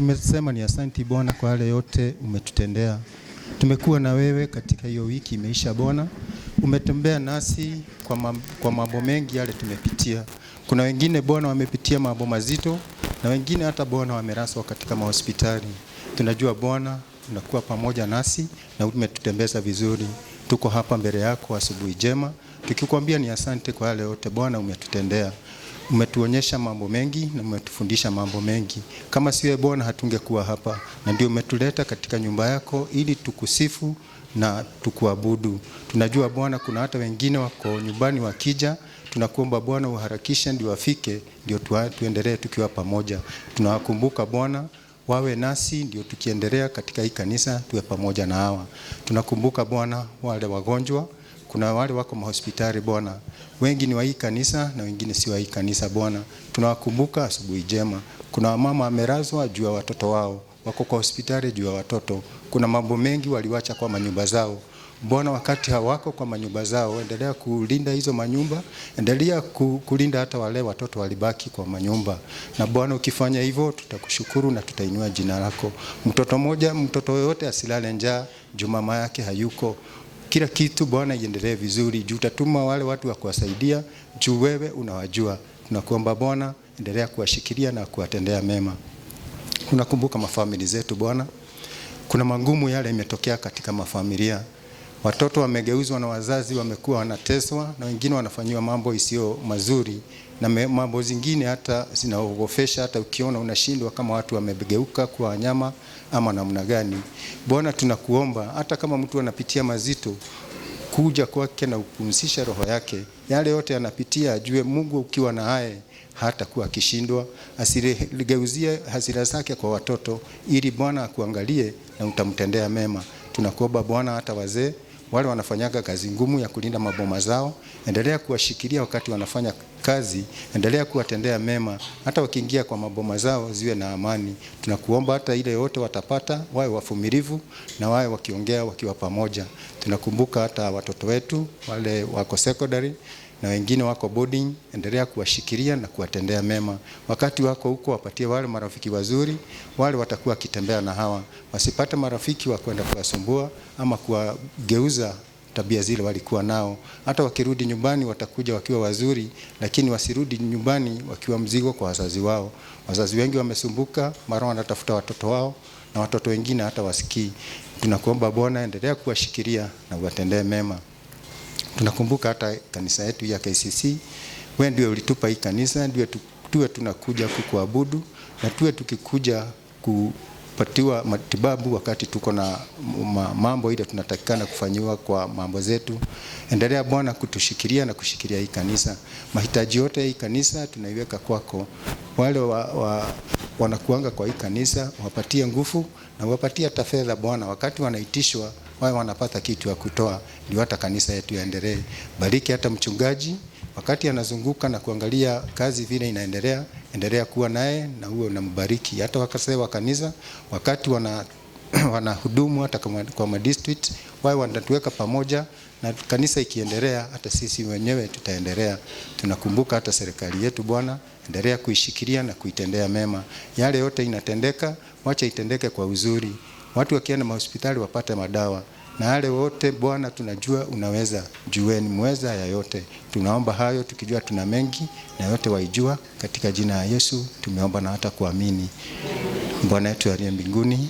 Tukimesema ni asanti Bwana kwa yale yote umetutendea. Tumekuwa na wewe katika hiyo wiki imeisha Bwana, umetembea nasi kwa mambo mengi yale tumepitia. Kuna wengine Bwana wamepitia mambo mazito na wengine hata Bwana wamelazwa katika mahospitali. Tunajua Bwana unakuwa pamoja nasi na umetutembeza vizuri. Tuko hapa mbele yako asubuhi njema tukikwambia ni asante kwa yale yote Bwana umetutendea. Umetuonyesha mambo mengi na umetufundisha mambo mengi. Kama siwe Bwana hatungekuwa hapa, na ndio umetuleta katika nyumba yako ili tukusifu na tukuabudu. Tunajua Bwana kuna hata wengine wako nyumbani wakija, tunakuomba Bwana uharakishe ndio wafike, ndio tuendelee tukiwa pamoja. Tunawakumbuka Bwana, wawe nasi ndio tukiendelea katika hii kanisa tuwe pamoja na hawa. Tunakumbuka Bwana wale wagonjwa, kuna wale wako mahospitali Bwana, wengi ni wa hii kanisa na wengine si wa hii kanisa Bwana. Tunawakumbuka asubuhi njema. Kuna wamama wamelazwa juu ya watoto wao, wako kwa hospitali juu ya watoto. Kuna mambo mengi waliwacha kwa manyumba zao Bwana, wakati hawako kwa manyumba zao, endelea kulinda hizo manyumba, endelea kulinda hata wale watoto walibaki kwa manyumba. Na Bwana ukifanya hivyo, tutakushukuru na tutainua jina lako. Mtoto mmoja, mtoto yoyote asilale njaa juu mama yake hayuko. Kila kitu Bwana iendelee vizuri, juu utatuma wale watu wa kuwasaidia, juu wewe unawajua. Tunakuomba Bwana, endelea kuwashikilia na kuwatendea mema. Tunakumbuka mafamili zetu Bwana, kuna magumu yale imetokea katika mafamilia. Watoto wamegeuzwa na wazazi wamekuwa wanateswa na wengine wanafanyiwa mambo isiyo mazuri na mambo zingine hata zinaogofesha, hata ukiona unashindwa kama watu wamegeuka kuwa wanyama ama namna gani. Bwana tunakuomba hata kama mtu anapitia mazito, kuja kwake na upumzisha roho yake, yale yote anapitia ajue Mungu ukiwa na haye hata kuwa akishindwa, asiligeuzie hasira zake kwa watoto, ili Bwana akuangalie na utamtendea mema. Tunakuomba Bwana, hata wazee wale wanafanyaga kazi ngumu ya kulinda maboma zao, endelea kuwashikilia wakati wanafanya kazi, endelea kuwatendea mema, hata wakiingia kwa maboma zao ziwe na amani. Tunakuomba hata ile yote watapata wawe wavumilivu na wawe wakiongea wakiwa pamoja. Tunakumbuka hata watoto wetu wale wako secondary na wengine wako boarding, endelea kuwashikilia na kuwatendea mema. Wakati wako huko, wapatie wale marafiki wazuri, wale watakuwa wakitembea na hawa, wasipate marafiki wa kwenda kuwasumbua ama kuwageuza tabia zile walikuwa nao. Hata wakirudi nyumbani watakuja wakiwa wazuri, lakini wasirudi nyumbani wakiwa mzigo kwa wazazi wao. Wazazi wengi wamesumbuka, mara wanatafuta watoto wao na watoto wengine hata wasikii. Tunakuomba Bwana, endelea kuwashikilia na uwatendee mema. Tunakumbuka hata kanisa yetu ya KCC, wewe ndiwe ulitupa hii kanisa, ndiwe tuwe tunakuja kukuabudu na tuwe tukikuja kupatiwa matibabu wakati tuko na mambo ile tunatakikana kufanyiwa kwa mambo zetu. Endelea Bwana kutushikilia na kushikilia hii kanisa. Mahitaji yote ya hii kanisa tunaiweka kwako. Wale wanakuanga kwa hii kanisa wapatie nguvu na wapatie hata fedha Bwana, wakati wanaitishwa wawe wanapata kitu ya kutoa, ndio hata kanisa yetu yaendelee. Bariki hata mchungaji wakati anazunguka na kuangalia kazi vile inaendelea, endelea kuwa naye na uwe unambariki. Hata wakasee wa kanisa wakati wanahudumu hata kwa madistrict, wawe wanatuweka pamoja, na kanisa ikiendelea hata sisi wenyewe tutaendelea. Tunakumbuka hata serikali yetu Bwana, endelea kuishikilia na kuitendea mema. Yale yote inatendeka, wacha itendeke kwa uzuri. Watu wakienda mahospitali wapate madawa. Na wale wote Bwana tunajua unaweza, jueni mweza ya yote. Tunaomba hayo tukijua tuna mengi na yote waijua, katika jina la Yesu tumeomba na hata kuamini. Bwana yetu aliye mbinguni,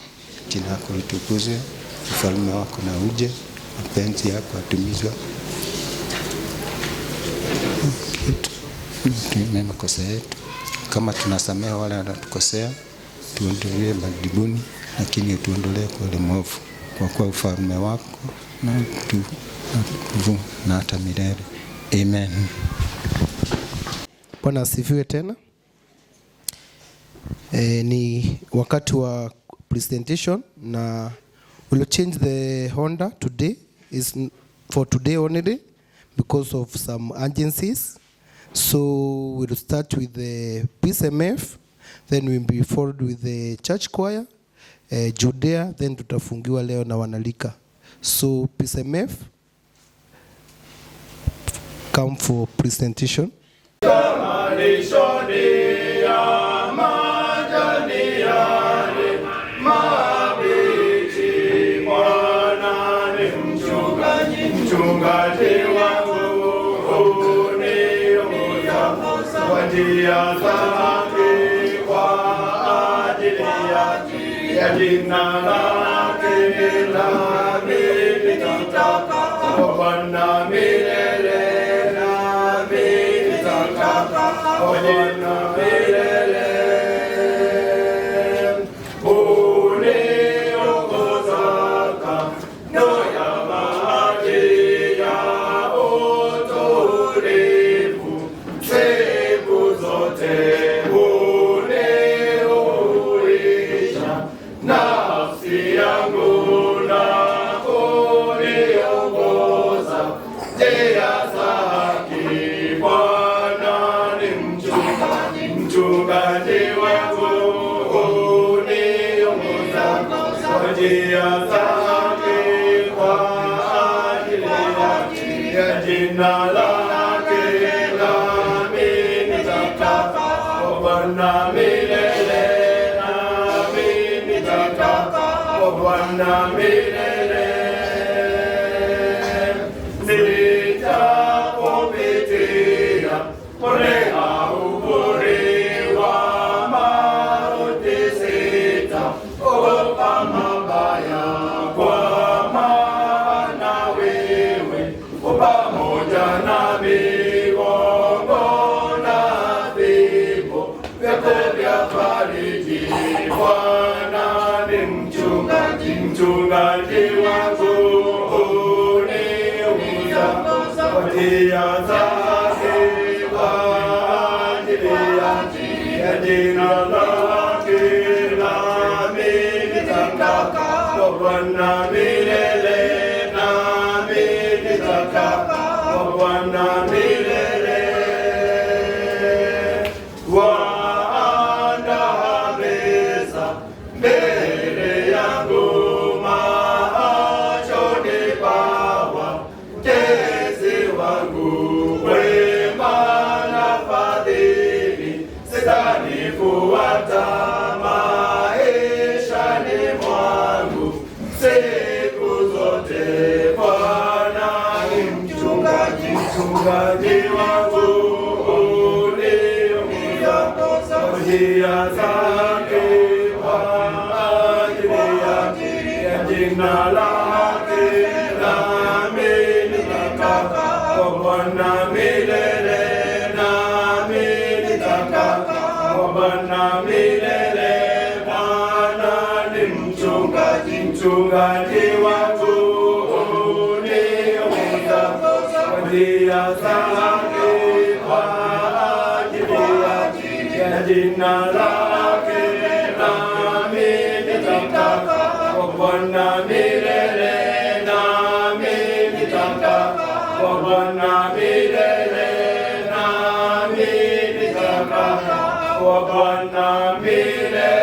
jina lako litukuzwe, ufalme wako na uje, mapenzi yako yatimizwe. Tusamehe makosa yetu kama tunasamehe wale wanatukosea, tuondolee madibuni, lakini utuondolee kwa yule mwovu, kwa kuwa ufalme wako na nguvu na hata milele. Amen. Bwana asifiwe tena. Ni wakati wa presentation na we'll change the Honda today is for today only because of some urgencies. So we'll start with the PSMF, then we'll be followed with the church choir, Judea, then tutafungiwa leo na wanalika. So PSMF come for presentation. Malishoni ya majani yale. njia za haki kwa ajili ya jina lake, nami nitakaa kwa Bwana milele, nami nitakaa kwa Bwana milele. Uniongoza kando ya maji ya utulivu, siku zote unihuisha nafsi yangu na kuniongoza njia za haki. Bwana ni mchungaji wangu, uniongoza kwa njia za haki kwa ajili ya jina lake, nami nitakaa kwa Bwana milele, nami nitakaa kwa Bwana milele. Nijapopitia bonde la uvuli wa mauti, sitaogopa mabaya, kwa maana wewe u pamoja nami, gongo na fimbo vyako vyafariji. Bwana ni mchungaji wangu, uniongoza kwa njia za haki kwa ajili ya jina lake, nami nitakaa kwa Bwana milele, nami nitakaa kwa Bwana milele. Waandaa meza mbele yangu machoni pa watesi wangu, wema na fadhili zitanifuata maishani mwangu siku zote. Bwana ni mchungaji wangu, uniongoza kwa njia zake kwa ajili ya jina lake, nami nitakaa kwa Bwana milele, nami nitakaa kwa Bwana milele. Bwana ni mchungaji wangu, uniongoza kwa njia zake kwa ajili ya jina lake, nami nitakaa kwa Bwana milele, nami nitakaa kwa Bwana milele, nami nitakaa kwa Bwana milele.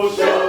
Osho,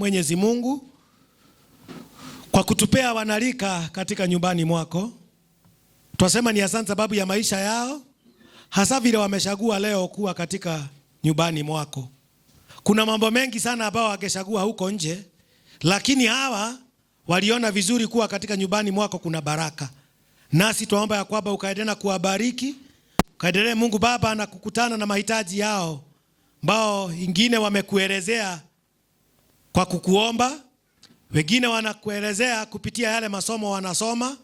Mwenyezi Mungu kwa kutupea wanarika katika nyumbani mwako. Twasema ni asante sababu ya maisha yao, hasa vile wamechagua leo kuwa katika nyumbani mwako. Kuna mambo mengi sana ambao wangechagua huko nje, lakini hawa waliona vizuri kuwa katika nyumbani mwako kuna baraka. Nasi twaomba ya kwamba ukaendelea na kuwabariki, ukaendelee Mungu Baba na kukutana na mahitaji yao ambao ingine wamekuelezea kwa kukuomba, wengine wanakuelezea kupitia yale masomo wanasoma,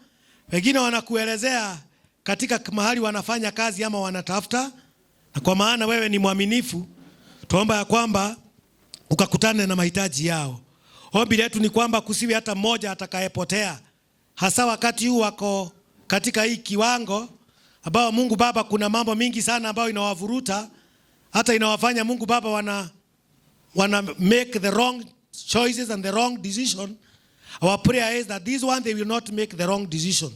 wengine wanakuelezea katika mahali wanafanya kazi ama wanatafuta. Na kwa maana wewe ni mwaminifu, tuomba ya kwamba ukakutane na mahitaji yao. Ombi letu ni kwamba kusiwe hata mmoja atakayepotea, hasa wakati huu wako katika hii kiwango ambao Mungu Baba, kuna mambo mingi sana ambayo inawavuruta, hata inawafanya Mungu Baba wana make the wrong choices and the wrong decision. Our prayer is that this one they will not make the wrong decision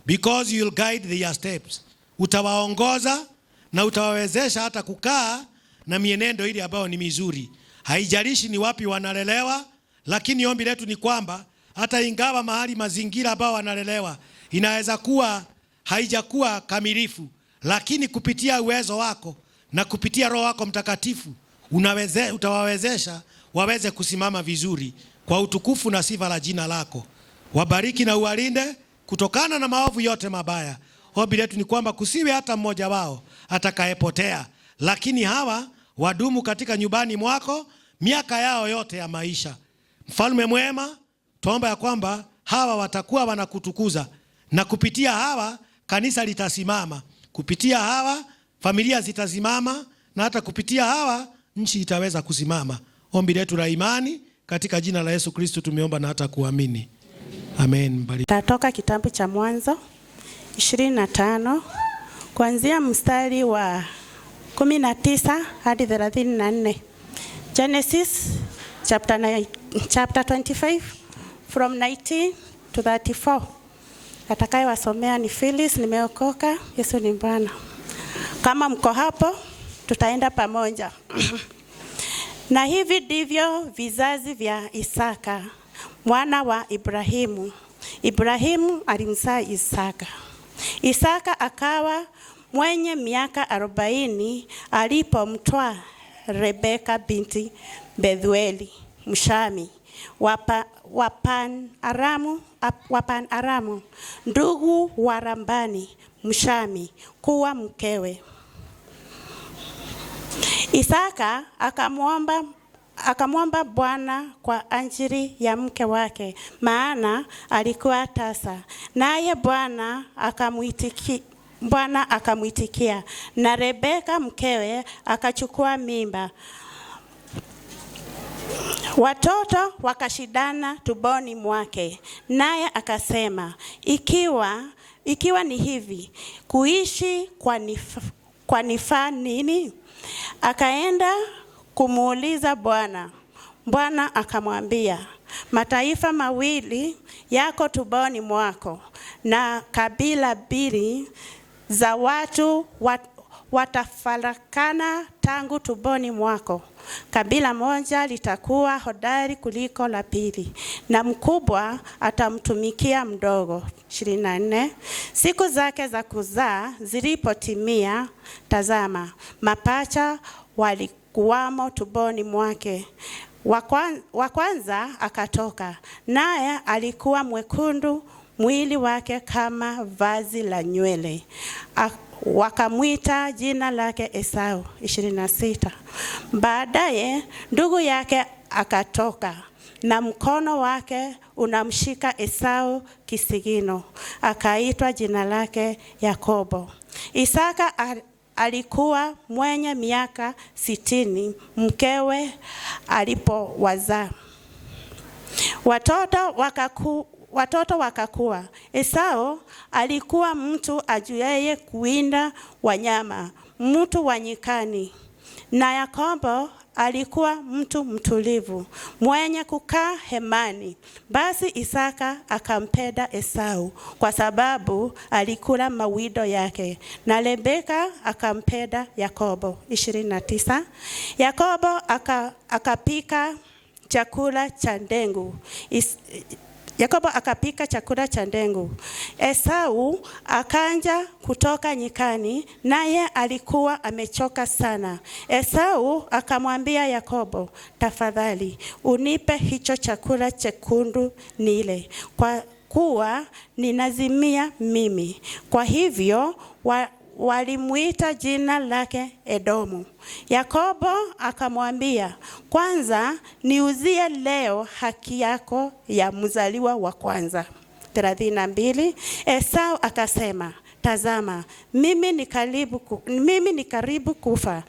because you will guide their steps. Utawaongoza na utawawezesha hata kukaa na mienendo ile ambayo ni mizuri. Haijalishi ni wapi wanalelewa, lakini ombi letu ni kwamba hata ingawa mahali mazingira ambayo wanalelewa inaweza kuwa haijakuwa kamilifu, lakini kupitia uwezo wako na kupitia Roho wako Mtakatifu utawawezesha waweze kusimama vizuri kwa utukufu na sifa la jina lako. Wabariki na uwalinde kutokana na maovu yote mabaya. Ombi letu ni kwamba kusiwe hata mmoja wao atakayepotea, lakini hawa wadumu katika nyumbani mwako miaka yao yote ya maisha. Mfalme mwema, tuomba ya kwamba hawa watakuwa wanakutukuza, na kupitia hawa kanisa litasimama, kupitia hawa familia zitasimama, na hata kupitia hawa nchi itaweza kusimama. Ombi letu la imani katika jina la Yesu Kristo tumeomba na hata kuamini. Amen. Tatoka kitabu cha Mwanzo 25 kuanzia mstari wa 19 hadi 34. Genesis chapter 9, chapter 25 from 19 to 34. Atakayewasomea ni Phyllis. Nimeokoka, Yesu ni Bwana. Kama mko hapo, tutaenda pamoja. Na hivi ndivyo vizazi vya Isaka mwana wa Ibrahimu. Ibrahimu alimzaa Isaka. Isaka akawa mwenye miaka 40 alipomtwaa Rebeka binti Bethueli Mshami wa Pan Aramu, ndugu wa Labani Mshami, kuwa mkewe. Isaka akamwomba Bwana kwa ajili ya mke wake, maana alikuwa tasa. Naye Bwana akamwitikia, na Rebeka mkewe akachukua mimba. Watoto wakashindana tumboni mwake, naye akasema, ikiwa ni hivi, kuishi kwa nifaa nini? Akaenda kumuuliza Bwana. Bwana akamwambia, mataifa mawili yako tumboni mwako, na kabila mbili za watu watafarakana tangu tumboni mwako. Kabila moja litakuwa hodari kuliko la pili, na mkubwa atamtumikia mdogo. 24. Siku zake za kuzaa zilipotimia, tazama, mapacha walikuwamo tumboni mwake. Wa kwanza akatoka, naye alikuwa mwekundu, mwili wake kama vazi la nywele. Wakamwita jina lake Esau. 26. Baadaye ndugu yake akatoka, na mkono wake unamshika Esau kisigino, akaitwa jina lake Yakobo. Isaka alikuwa mwenye miaka 60 mkewe alipowazaa. Watoto wakakua. Esau alikuwa mtu ajuaye kuwinda wanyama, mtu wa nyikani, na Yakobo alikuwa mtu mtulivu, mwenye kukaa hemani. Basi Isaka akampenda Esau kwa sababu alikula mawindo yake, na Rebeka akampenda Yakobo. 29. Yakobo akapika chakula cha ndengu. Yakobo akapika chakula cha ndengu. Esau akanja kutoka nyikani, naye alikuwa amechoka sana. Esau akamwambia Yakobo, tafadhali unipe hicho chakula chekundu nile, kwa kuwa ninazimia mimi. Kwa hivyo walimuita jina lake Edomu. Yakobo akamwambia, kwanza niuzie leo haki yako ya mzaliwa wa kwanza. 32. Esau akasema, tazama, mimi ni karibu kufa.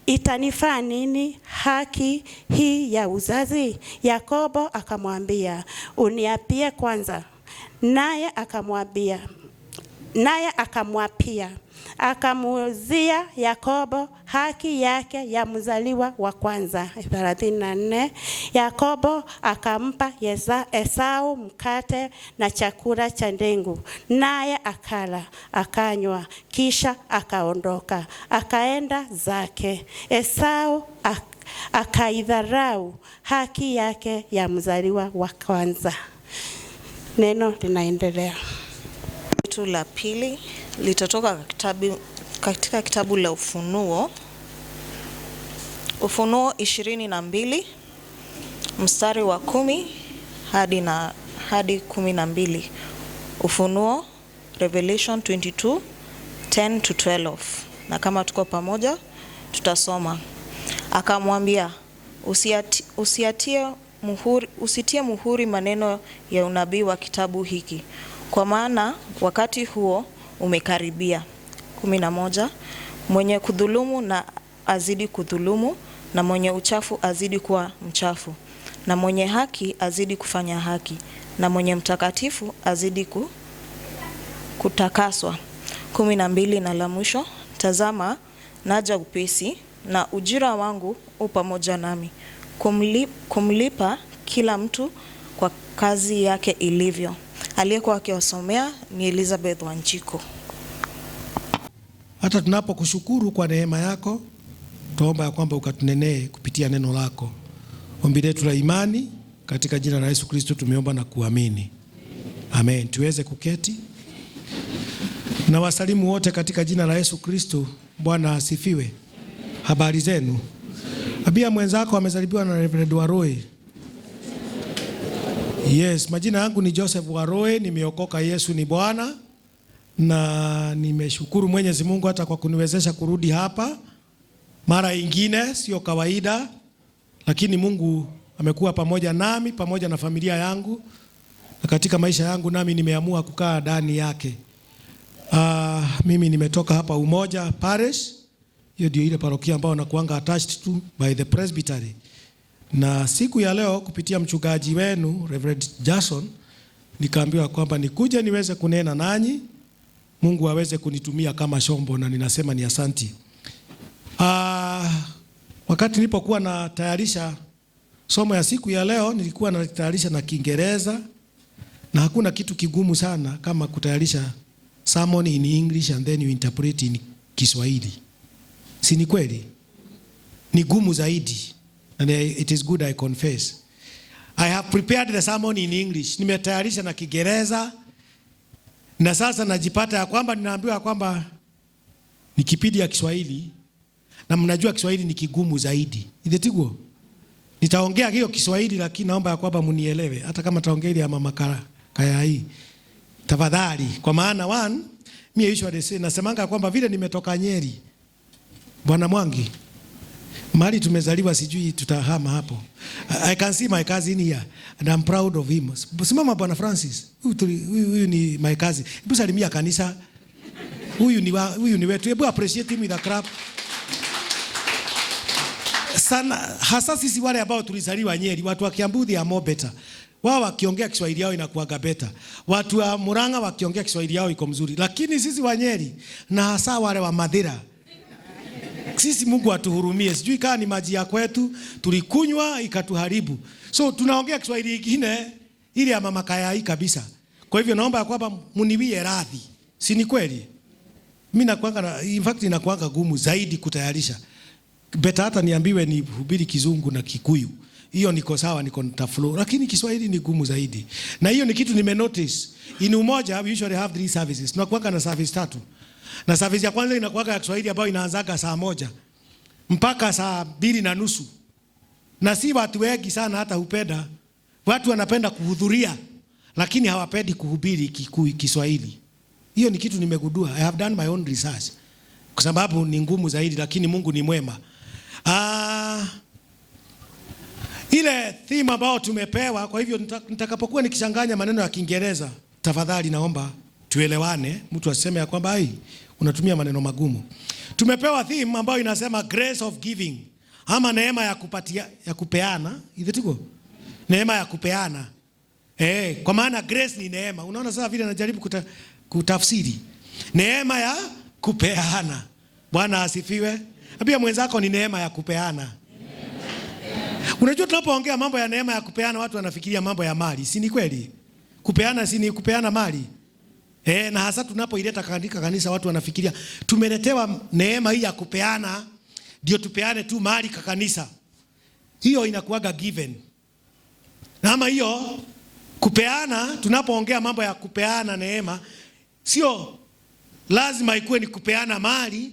Itanifaa nini haki hii ya uzazi? Yakobo akamwambia, uniapie kwanza. Naye akamwapia. Akamuuzia Yakobo haki yake ya mzaliwa wa kwanza. 34. Yakobo akampa Esau mkate na chakula cha ndengu, naye akala akanywa, kisha akaondoka akaenda zake. Esau akaidharau haki yake ya mzaliwa wa kwanza. Neno linaendelea. La pili litatoka katika kitabu la Ufunuo. Ufunuo 22 mstari wa 10 hadi 12. Ufunuo Revelation 22 10 to 12. Na kama tuko pamoja tutasoma. Akamwambia, usitie muhuri maneno ya unabii wa kitabu hiki, kwa maana wakati huo umekaribia. 11. Mwenye kudhulumu na azidi kudhulumu, na mwenye uchafu azidi kuwa mchafu, na mwenye haki azidi kufanya haki, na mwenye mtakatifu azidi kutakaswa. 12. Na la mwisho, tazama naja upesi, na ujira wangu u pamoja nami, kumlipa kila mtu kwa kazi yake ilivyo. Aliyekuwa akiwasomea ni Elizabeth Wanjiko. Hata tunapokushukuru kwa neema yako, tuomba ya kwamba ukatunenee kupitia neno lako. Ombi letu la imani katika jina la Yesu Kristo tumeomba na kuamini. Amen. Tuweze kuketi. Na wasalimu wote katika jina la Yesu Kristo. Bwana asifiwe. Habari zenu? Abia mwenzako amezaliwa na Reverend Waroe. Yes, majina yangu ni Joseph Waroe, nimeokoka, Yesu ni Bwana. Na nimeshukuru Mwenyezi Mungu hata kwa kuniwezesha kurudi hapa mara ingine, sio kawaida, lakini Mungu amekuwa pamoja nami, pamoja na familia yangu, na katika maisha yangu nami nimeamua kukaa ndani yake. Mimi nimetoka hapa Umoja Parish. Hiyo ndio ile parokia ambayo nakuanga attached to by the presbytery. Na siku ya leo kupitia mchungaji wenu Reverend Jason nikaambiwa kwamba nikuje niweze kunena nanyi, Mungu aweze kunitumia kama shombo, na ninasema ni asanti. Wakati nilipokuwa natayarisha somo ya siku ya leo, nilikuwa natayarisha na Kiingereza, na hakuna kitu kigumu sana kama kutayarisha sermon in English and then you interpret in Kiswahili. Si ni kweli? Ni gumu zaidi. And it is good I confess. I have prepared the sermon in English. Nimetayarisha na Kiingereza. Na sasa najipata ya kwamba ninaambiwa kwamba ni kipindi ya Kiswahili, na mnajua Kiswahili ni kigumu zaidi. Idetiguo. Nitaongea hiyo Kiswahili, lakini naomba ya kwamba mnielewe, hata kama taongea ile ya mama kaya hii. Tafadhali, kwa maana one, mimi usually say, nasemanga kwamba vile nimetoka Nyeri. Bwana Mwangi, mahali tumezaliwa sijui tutahama hapo. I can see my cousin here and I'm proud of him. Simama Bwana Francis. Huyu ni my cousin. Hebu salimia kanisa. Huyu ni wetu. Hebu appreciate him with a clap. Sana hasa sisi wale ambao tulizaliwa Nyeri, watu wa Kiambu they are more better. Wao wakiongea Kiswahili yao inakuwaga better. Watu wa Murang'a wakiongea Kiswahili yao iko mzuri. Lakini sisi wa Nyeri na hasa wale wa Mathira, sisi Mungu atuhurumie. Sijui kama ni maji ya kwetu tulikunywa ikatuharibu. So tunaongea Kiswahili kingine ile ya mama kaya hii kabisa. Kwa hivyo naomba ya kwamba muniwie radhi. Si ni kweli? Mimi nakuanga, in fact inakuanga gumu zaidi kutayarisha. Beta hata niambiwe ni hubiri Kizungu na Kikuyu. Hiyo niko sawa, niko nitaflow, lakini Kiswahili ni gumu zaidi, na hiyo ni kitu nime notice. In Umoja we usually have three services. Tunakuwa na service tatu, na service ya kwanza inakuwa ya Kiswahili ambayo inaanzaga saa 1 mpaka saa 2:30, na si watu wengi sana hata hupenda. Watu wanapenda kuhudhuria, lakini hawapendi kuhubiri Kiswahili. Hiyo ni kitu nimegundua. I have done my own research, kwa sababu ni ngumu zaidi, lakini Mungu ni mwema. Ile theme ambayo tumepewa, kwa hivyo nitakapokuwa nikichanganya maneno ya Kiingereza, tafadhali naomba tuelewane, mtu asiseme ya kwamba, "Ai, unatumia maneno magumu." Tumepewa theme ambayo inasema grace of giving, ama neema ya kupatia, ya kupeana. Hivi tuko neema ya kupeana. Kwa maana grace ni neema. Unaona sasa vile najaribu kutafsiri. Neema ya kupeana. Bwana asifiwe. Ambia mwenzako ni neema ya kupeana. Unajua tunapoongea mambo ya neema ya kupeana, watu wanafikiria mambo ya mali. Si ni kweli? Kupeana si ni kupeana mali? Na hasa tunapoileta katika kanisa, watu wanafikiria tumeletewa neema hii ya kupeana ndio tupeane tu mali kwa kanisa. Hiyo inakuwaga given. Na ama hiyo kupeana, tunapoongea mambo ya kupeana neema, sio lazima ikuwe ni kupeana mali,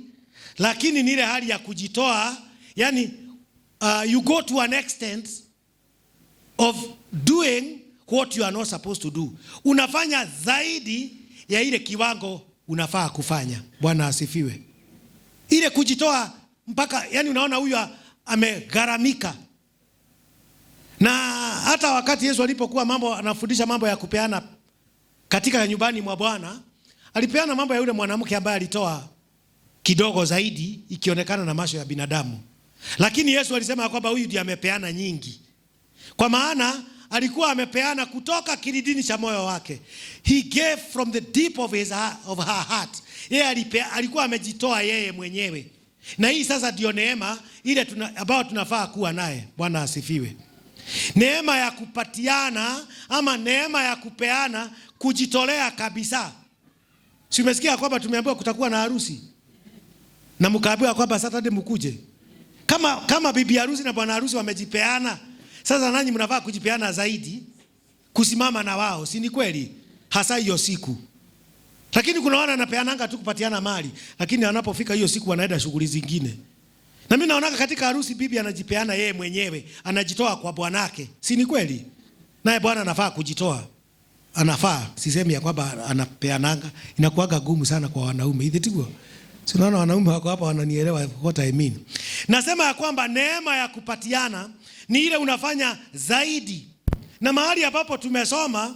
lakini ni ile hali ya kujitoa, yani you go to an extent of doing what you are not supposed to do. Unafanya zaidi ya ile kiwango unafaa kufanya. Bwana asifiwe. Ile kujitoa mpaka, yani unaona huyu amegharamika. Na hata wakati Yesu alipokuwa mambo anafundisha mambo ya kupeana katika nyumbani mwa Bwana, alipeana mambo ya yule mwanamke ambaye alitoa kidogo zaidi ikionekana na macho ya binadamu. Lakini Yesu alisema kwamba huyu ndiye amepeana nyingi. Kwa maana alikuwa amepeana kutoka kilindini cha moyo wake. He gave from the deep of her heart. Yeye alikuwa amejitoa yeye mwenyewe. Na hii sasa ndio neema ile ambayo tunafaa kuwa naye. Bwana asifiwe. Neema ya kupatiana ama neema ya kupeana, kujitolea kabisa. Si umesikia kwamba tumeambiwa kutakuwa na harusi? Na mkaambiwa kwamba Saturday mkuje. Kama bibi harusi na bwana harusi wamejipeana, sasa nanyi mnafaa kujipeana zaidi, kusimama na wao, si ni kweli? Hasa hiyo siku. Lakini kuna wana wanapeananga tu kupatiana mali, lakini wanapofika hiyo siku wanaenda shughuli zingine. Na mimi naona katika harusi bibi anajipeana yeye mwenyewe, anajitoa kwa bwanake. Si ni kweli? Naye bwana anafaa kujitoa. Anafaa, sisemi ya kwamba anapeananga, inakuwaga gumu sana kwa wanaume. Hivi tiko. Si unaona wanaume wako hapa wananielewa what I mean. Nasema ya kwamba neema ya kupatiana ni ile unafanya zaidi. Na mahali ambapo tumesoma,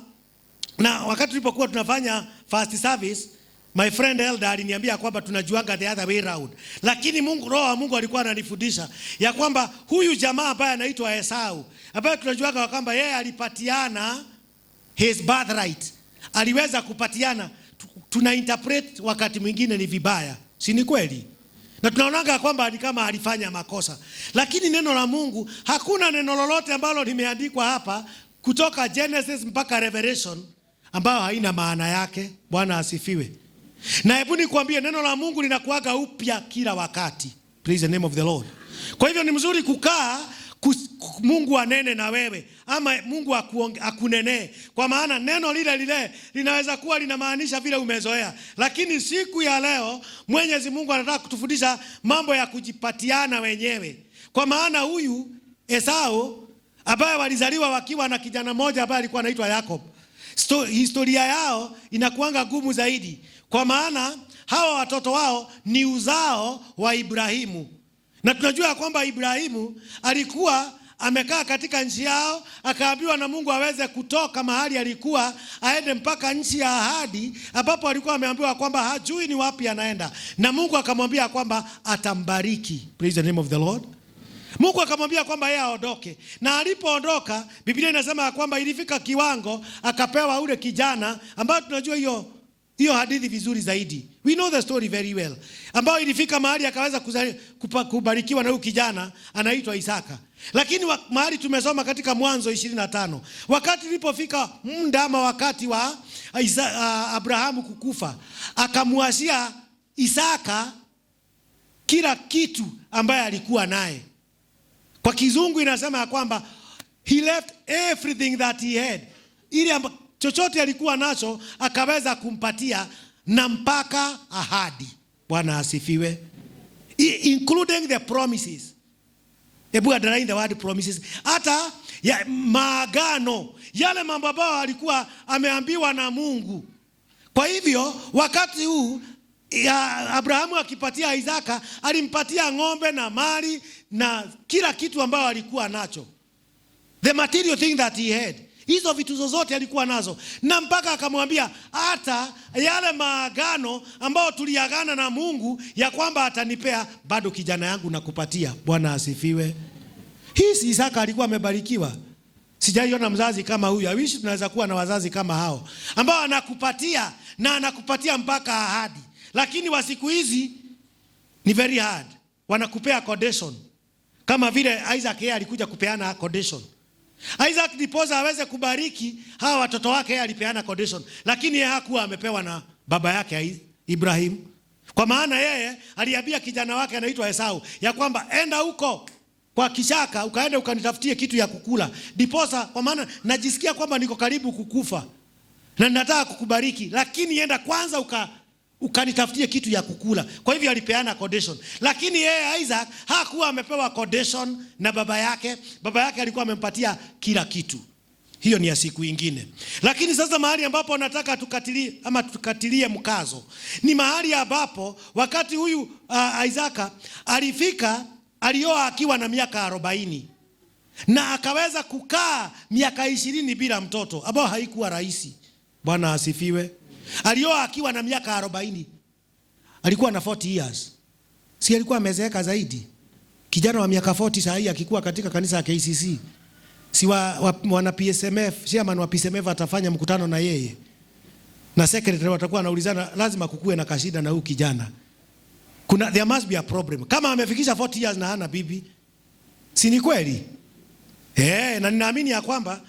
na wakati tulipokuwa tunafanya first service, my friend Elder aliniambia kwamba tunajuanga the other way round. Lakini Mungu, Roho wa Mungu alikuwa ananifundisha ya kwamba huyu jamaa ambaye anaitwa Esau, ambaye tunajuanga kwamba yeye alipatiana his birthright, aliweza kupatiana. Tuna interpret wakati mwingine ni vibaya, si ni kweli? Na tunaonanga kwamba ni kama alifanya makosa. Lakini neno la Mungu, hakuna neno lolote ambalo limeandikwa hapa kutoka Genesis mpaka Revelation ambayo haina maana yake. Bwana asifiwe. Na hebu nikwambie, neno la Mungu linakuaga upya kila wakati. Praise the name of the Lord. Kwa hivyo ni mzuri kukaa Mungu anene na wewe ama Mungu akunenee, kwa maana neno lile lile linaweza kuwa linamaanisha vile umezoea, lakini siku ya leo Mwenyezi Mungu anataka kutufundisha mambo ya kujipatiana wenyewe. Kwa maana huyu Esau ambaye walizaliwa wakiwa na kijana mmoja ambaye alikuwa anaitwa Jacob, historia yao inakuanga gumu zaidi, kwa maana hawa watoto wao ni uzao wa Ibrahimu. Na tunajua kwamba Ibrahimu alikuwa amekaa katika nchi yao, akaambiwa na Mungu aweze kutoka mahali alikuwa aende mpaka nchi ya ahadi, ambapo alikuwa ameambiwa kwamba hajui ni wapi anaenda, na Mungu akamwambia kwamba atambariki. Praise the name of the Lord. Mungu akamwambia kwamba yeye aondoke, na alipoondoka Biblia inasema kwamba ilifika kiwango akapewa ule kijana ambaye tunajua hiyo hadithi vizuri zaidi. We know the story very well. Ambayo ilifika mahali akaweza kubarikiwa na huyu kijana anaitwa Isaka. Lakini mahali tumesoma katika Mwanzo 25, wakati ilipofika muda ama wakati wa Abrahamu kukufa, akamwachia Isaka kila kitu ambaye alikuwa naye. Kwa kizungu inasema ya kwamba He left everything that he had, ili chochote alikuwa nacho akaweza kumpatia na mpaka ahadi. Bwana asifiwe. Including the promises. Hebu underline the word promises. Hata ya maagano, yale mambo ambayo alikuwa ameambiwa na Mungu. Kwa hivyo wakati huu ya Abrahamu akipatia Isaka, alimpatia ng'ombe na mali na kila kitu ambayo alikuwa nacho. The material thing that he had. Hizo vitu zozote alikuwa nazo, na mpaka akamwambia hata yale maagano ambayo tuliagana na Mungu ya kwamba atanipea, bado kijana yangu nakupatia. Bwana asifiwe. Hii si Isaka alikuwa amebarikiwa? Sijaiona mzazi kama huyu. I wish tunaweza kuwa na wazazi kama hao ambao anakupatia na anakupatia mpaka ahadi. Lakini wa siku hizi ni very hard. Wanakupea condition. Kama vile Isaac yeye alikuja kupeana condition. Isaac ndiposa aweze kubariki hawa watoto wake, yeye alipeana condition, lakini yeye hakuwa amepewa na baba yake Ibrahim. Kwa maana yeye aliambia kijana wake anaitwa Esau ya kwamba enda huko kwa kishaka ukaenda ukanitafutie kitu ya kukula, ndiposa kwa maana najisikia kwamba niko karibu kukufa na nataka kukubariki, lakini enda kwanza ukanitafutie kitu ya kukula. Kwa hivyo alipeana condition, lakini yeye Isaac hakuwa amepewa condition na baba yake. Baba yake alikuwa amempatia kila kitu. Hiyo ni ya siku ingine. Lakini sasa mahali ambapo nataka tukatilie ama tukatilie mkazo ni mahali ambapo wakati huyu Isaka alifika, alioa akiwa na miaka 40 na akaweza kukaa miaka 20 bila mtoto, ambao haikuwa rahisi. Bwana asifiwe. Alioa akiwa na miaka 40. Alikuwa na 40 years. Si alikuwa amezeeka zaidi? Kijana wa miaka 40 saa hii akikuwa katika kanisa la KCC, si wana PSMF, chairman wa PSMF atafanya mkutano na yeye na secretary watakuwa wanaulizana, lazima kukue na kashida na huyu kijana. There must be a problem. Kama amefikisha 40 years na hana bibi, si ni kweli? Na ninaamini ya kwamba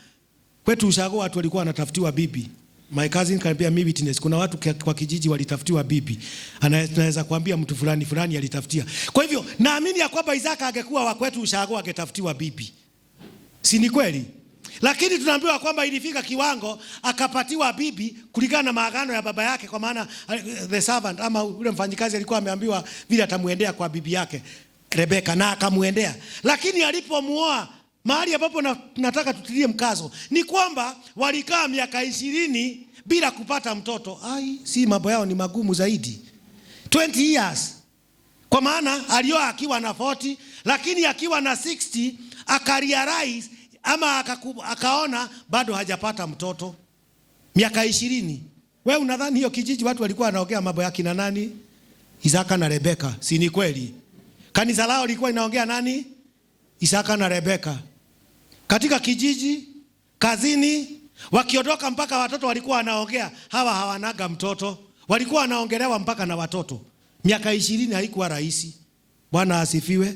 kwetu ushago watu walikuwa wanatafutiwa bibi. My cousin can be a witness. Kuna watu kwa kijiji walitafutiwa bibi. Anaweza kuambia mtu fulani fulani alitafutia. Kwa hivyo naamini ya kwamba Isaka angekuwa wa kwetu ushago angetafutiwa bibi. Si ni kweli? Lakini tunaambiwa kwamba ilifika kiwango akapatiwa bibi kulingana na maagano ya baba yake, kwa maana the servant ama yule mfanyikazi alikuwa ameambiwa vile atamuendea kwa bibi yake Rebeka, na akamuendea. Lakini alipomuoa, mahali ambapo nataka tutilie mkazo ni kwamba walikaa miaka 20 bila kupata mtoto. Ai, si mambo yao ni magumu zaidi. 20 years. Kwa maana alioa akiwa na 40, lakini akiwa na 60 akarealize ama akaona bado hajapata mtoto. Miaka 20. Wewe unadhani hiyo kijiji watu walikuwa wanaongea mambo ya kina nani? Isaka na Rebeka. Si ni kweli? Kanisa lao lilikuwa linaongea nani? Isaka na Rebeka. Katika kijiji, kazini, wakiondoka mpaka watoto walikuwa wanaongea, hawa hawanaga mtoto. Walikuwa wanaongelewa mpaka na watoto. Miaka 20 haikuwa rahisi. Bwana asifiwe.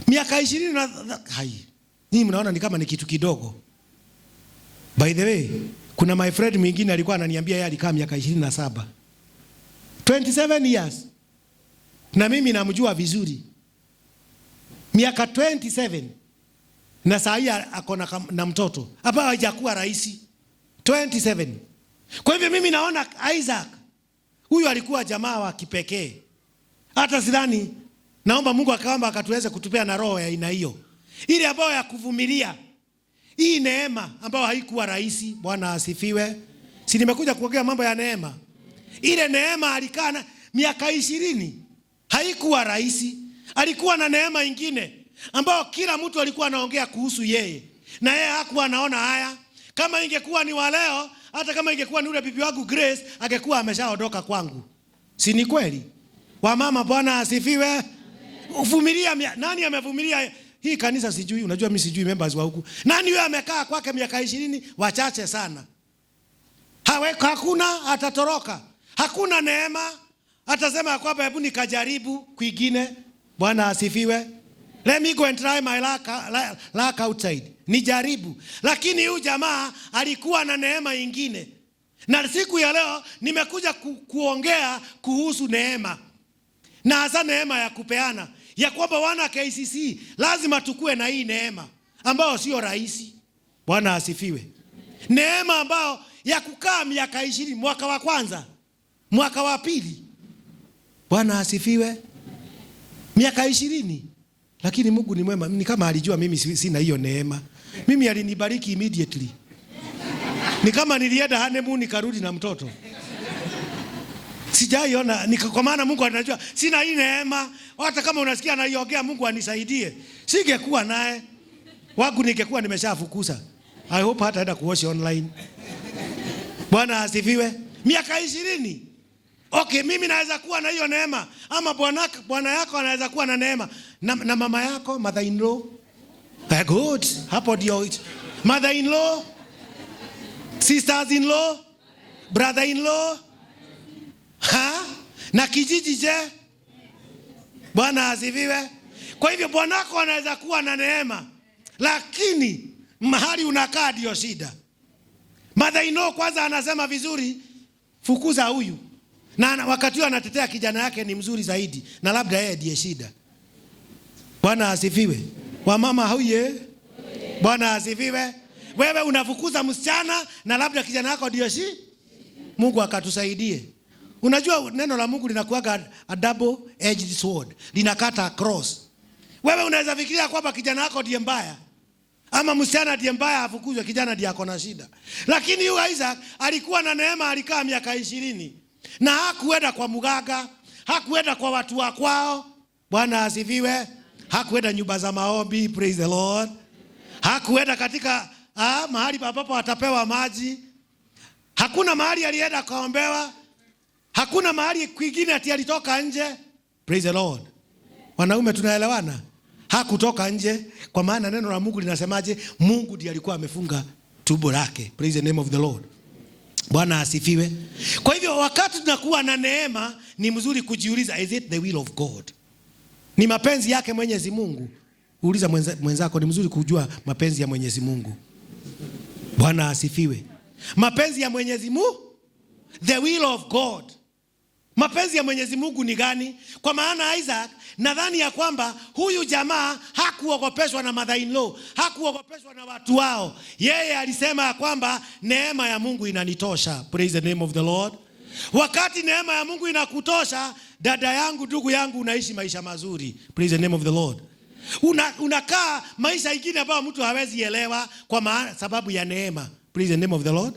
Miaka 20 na hai. Ninyi mnaona ni kama ni kitu kidogo. By the way, kuna my friend mwingine alikuwa ananiambia yeye alikaa miaka 27. 27 years. Na mimi namjua vizuri. Miaka 27. Na saa hii ako na mtoto. Hapa haijakuwa rahisi. 27. Kwa hivyo mimi naona Isaac huyu alikuwa jamaa wa kipekee. Hata sidhani, naomba Mungu akaomba akatuweze kutupea na roho ya aina hiyo. Ile ambayo ya kuvumilia. Hii neema ambayo haikuwa rahisi. Bwana asifiwe. Si nimekuja kuongea mambo ya neema. Ile neema alikaa na miaka 20. Haikuwa rahisi. Alikuwa na neema ingine ambayo kila mtu alikuwa anaongea kuhusu yeye. Na yeye hakuwa anaona haya. Kama ingekuwa ni wa leo, hata kama ingekuwa ni yule bibi wangu Grace, angekuwa ameshaondoka kwangu. Si ni kweli? Wamama, Bwana asifiwe. Uvumilia, nani amevumilia hii kanisa sijui, unajua mimi sijui members wa huku. Nani yeye amekaa kwake miaka 20? Wachache sana. Hakuna atatoroka. Hakuna neema. Atasema kwamba hebu nikajaribu kwingine. Bwana asifiwe. Let me go and try my luck outside. Nijaribu. Lakini huyu jamaa alikuwa na neema ingine. Na siku ya leo nimekuja kuongea kuhusu neema. Na hasa neema ya kupeana. Ya kwamba wana KCC lazima tukue na hii neema ambayo sio rahisi. Bwana asifiwe. Neema ambayo ya kukaa miaka 20, mwaka wa kwanza, mwaka wa pili. Bwana asifiwe. Miaka 20. Lakini Mungu ni mwema. Ni kama alijua mimi sina hiyo neema. Mimi alinibariki immediately. Ni kama nilienda honeymoon nikarudi na mtoto. Sijaiona, kwa maana Mungu anajua sina hii neema. Hata kama unasikia anaiongea, Mungu anisaidie. Singekuwa naye. Wangu ningekuwa nimeshafukuza. I hope hataenda kuwatch online. Bwana asifiwe. Miaka 20. Okay, mimi naweza kuwa na hiyo neema, ama bwana yako anaweza kuwa na neema, na mama yako, mother in law. Good. Hapo ndio mother in law, sisters in law, brother in law. Ha? Na kijiji je? Bwana asifiwe. Kwa hivyo bwanako anaweza kuwa na neema, lakini mahali unakaa ndio shida. Mother in law kwanza anasema vizuri, fukuza huyu. Na wakati huo anatetea kijana yake ni mzuri zaidi, na labda yeye ndiye shida. Bwana asifiwe. Wamama huye. Bwana asifiwe. Wewe unafukuza msichana na labda kijana yako ndio shi. Mungu akatusaidie. Unajua neno la Mungu linakuwaga a double edged sword, linakata across. Wewe unaweza fikiria kwamba kijana yako ndiye mbaya, ama msichana ndiye mbaya afukuzwe, kijana ndiye ako na shida. Lakini huyu Isaac alikuwa na neema, alikaa miaka 20 na hakuenda kwa mganga, hakuenda kwa watu wa kwao. Bwana asifiwe. Hakuenda nyumba za maombi, praise the Lord. Hakuenda katika mahali ambapo atapewa maji. Hakuna mahali alienda kaombewa. Hakuna mahali kwingine ati alitoka nje. Praise the Lord. Wanaume tunaelewana? Hakutoka nje, kwa maana neno la Mungu linasemaje? Mungu ndiye alikuwa amefunga tumbo lake. Praise the name of the Lord. Bwana asifiwe. Kwa hivyo wakati tunakuwa na neema ni mzuri kujiuliza, is it the will of God? Ni mapenzi yake Mwenyezi Mungu? Uliza mwenzako, ni mzuri kujua mapenzi ya Mwenyezi Mungu. Bwana asifiwe. Mapenzi ya Mwenyezi Mungu, the will of God. Mapenzi ya Mwenyezi Mungu ni gani? Kwa maana Isaac, nadhani ya kwamba huyu jamaa hakuogopeshwa na mother in law, hakuogopeshwa na watu wao. Yeye alisema ya kwamba neema ya Mungu inanitosha. Praise the name of the Lord. Wakati neema ya Mungu inakutosha, dada yangu, ndugu yangu, unaishi maisha mazuri. Praise the name of the Lord. Unakaa maisha ingine ambayo mtu hawezi elewa kwa maana sababu ya neema. Praise the name of the Lord.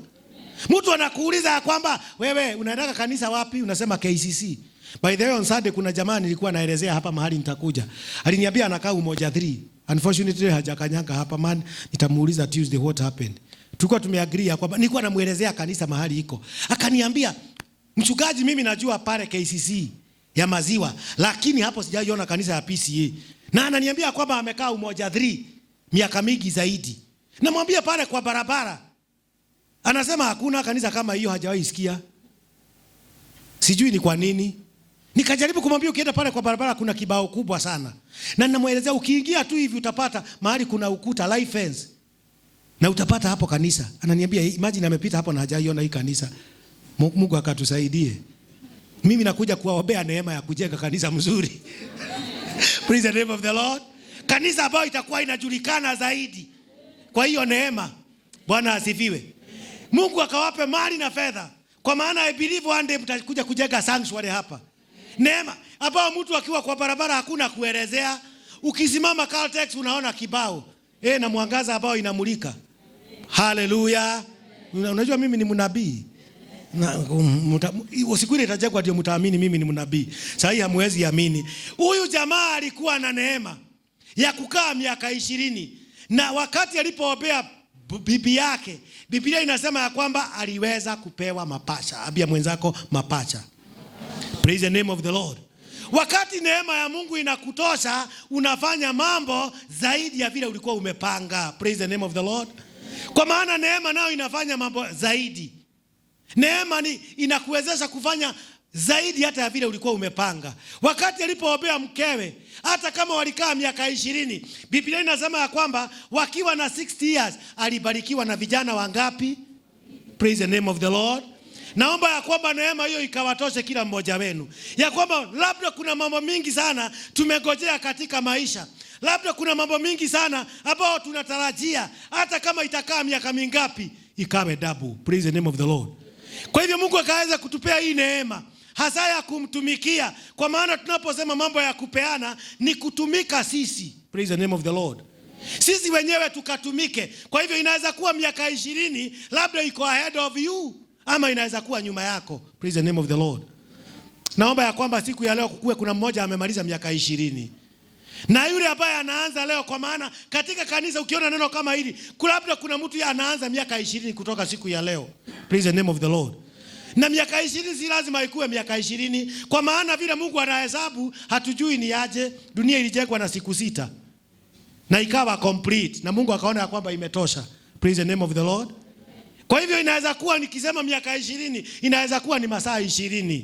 Mtu anakuuliza ya kwamba wewe unaenda kanisa wapi? Unasema KCC. By the way, on Sunday kuna jamaa nilikuwa naelezea hapa mahali nitakuja. Aliniambia anakaa Umoja 3. Unfortunately hajakanyanga hapa man. Nitamuuliza Tuesday what happened. Tulikuwa tumeagree ya kwamba nilikuwa namuelezea kanisa mahali iko. Akaniambia, mchungaji, mimi najua pale KCC ya maziwa, lakini hapo sijaiona kanisa ya PCA. Na ananiambia kwamba amekaa Umoja 3 miaka mingi zaidi. Namwambia pale kwa barabara. Anasema hakuna kanisa kama hiyo, hajawahi sikia. Sijui ni kwa nini. Nikajaribu kumwambia ukienda pale kwa barabara kuna kibao kubwa sana. Na ninamuelezea ukiingia tu hivi utapata mahali kuna ukuta live fence. Na utapata hapo kanisa. Ananiambia imagine amepita hapo na hajaiona hii kanisa. Mungu akatusaidie. Mimi nakuja kuwaombea neema ya kujenga kanisa mzuri. Praise the name of the Lord. Kanisa ambayo itakuwa inajulikana zaidi. Kwa hiyo neema, Bwana asifiwe. Mungu akawape mali na fedha. Kwa maana I believe one day mtakuja kujenga sanctuary hapa. Neema ambao mtu akiwa kwa barabara hakuna kuelezea. Ukisimama Caltex unaona kibao. Na mwangaza ambao inamulika. Hallelujah. Unajua mimi ni mnabii. Siku ile itajengwa ndio mtaamini mimi ni mnabii. Sasa hii hamwezi amini. Huyu jamaa alikuwa na neema ya kukaa miaka 20. Na wakati alipoombea bibi yake, Biblia inasema ya kwamba aliweza kupewa mapacha. Ambia mwenzako mapacha. Praise the name of the Lord. Wakati neema ya Mungu inakutosha, unafanya mambo zaidi ya vile ulikuwa umepanga. Praise the name of the Lord. Kwa maana neema nayo inafanya mambo zaidi. Neema ni inakuwezesha kufanya zaidi hata ya vile ulikuwa umepanga. Wakati alipoombea mkewe, hata kama walikaa miaka 20, Biblia inasema ya kwamba wakiwa na 60 years alibarikiwa na vijana wangapi? Praise the name of the Lord. Naomba ya kwamba neema hiyo ikawatoshe kila mmoja wenu. Ya kwamba labda kuna mambo mingi sana tumegojea katika maisha. Labda kuna mambo mingi sana ambayo tunatarajia, hata kama itakaa miaka mingapi, ikawe double. Praise the name of the Lord. Kwa hivyo Mungu akaweza kutupea hii neema hasa ya kumtumikia, kwa maana tunaposema mambo ya kupeana ni kutumika sisi. Praise the name of the Lord. Sisi wenyewe tukatumike. Kwa hivyo inaweza kuwa miaka 20 labda iko ahead of you, ama inaweza kuwa nyuma yako. Praise the name of the Lord. Naomba ya kwamba siku ya leo kukuwe kuna mmoja amemaliza miaka 20 na yule ambaye anaanza leo, kwa maana katika kanisa ukiona neno kama hili, labda kuna mtu anaanza miaka 20 kutoka siku ya leo. Praise the name of the Lord. Na miaka 20 si lazima ikuwe miaka 20, kwa maana vile Mungu anahesabu hatujui ni aje. Dunia ilijengwa na siku 6 na ikawa complete, na Mungu akaona ya kwamba imetosha. Praise the name of the Lord. Kwa hivyo inaweza kuwa nikisema miaka 20, inaweza kuwa ni masaa 20,